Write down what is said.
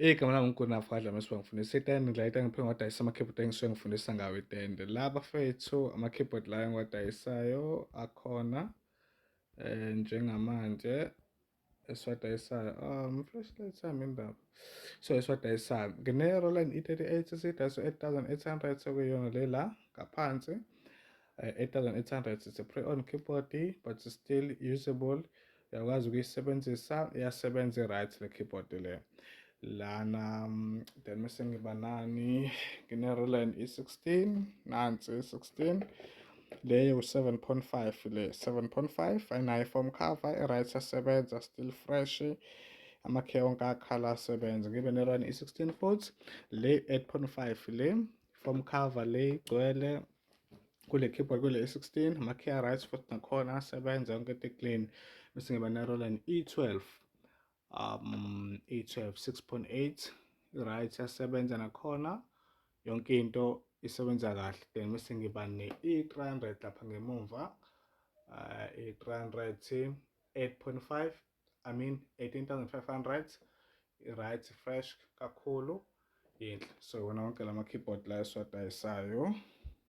Igama lami nguGunav Kadla mase ngifundisa itende la itende ngiphinde ngiwadayisa ama-keyboard engisuke ngifundisa ngawo itende. La bafethu ama-keyboard la engiwadayisayo akhona njengamanje esiwadayisayo flashlight yami indaba. So esiwadayisayo ngine-Roland E38 esiyidayisa 8800 sekuyiyona le la ngaphansi. 8800, it's a pre-owned keyboard but it's still usable. Uyakwazi ukuyisebenzisa, iyasebenza, i-right le keyboard le lana. Then mase ngiba nani? Ngine-Roland E16, nansi E16 leyo 7.5, le 7.5 ayinayo foam cover, i-right, yasebenza, still fresh, amakhe wonke akhala asebenza. Ngibe ne-Roland E16 futhi le 8.5, le foam cover le igcwele kule keyboard, kule E16, amakey right futhi nakhona asebenza, yonke into clean. Bese ngiba ne-Roland E12, E12 6.8, right, yasebenza nakhona, yonke into isebenza kahle. Then bese ngiba ne-E300 lapha ngemumva, E300 8.5, I mean 18,500, right, fresh kakhulu, yinhle. So wona wonke lama keyboard la esiwadayisayo.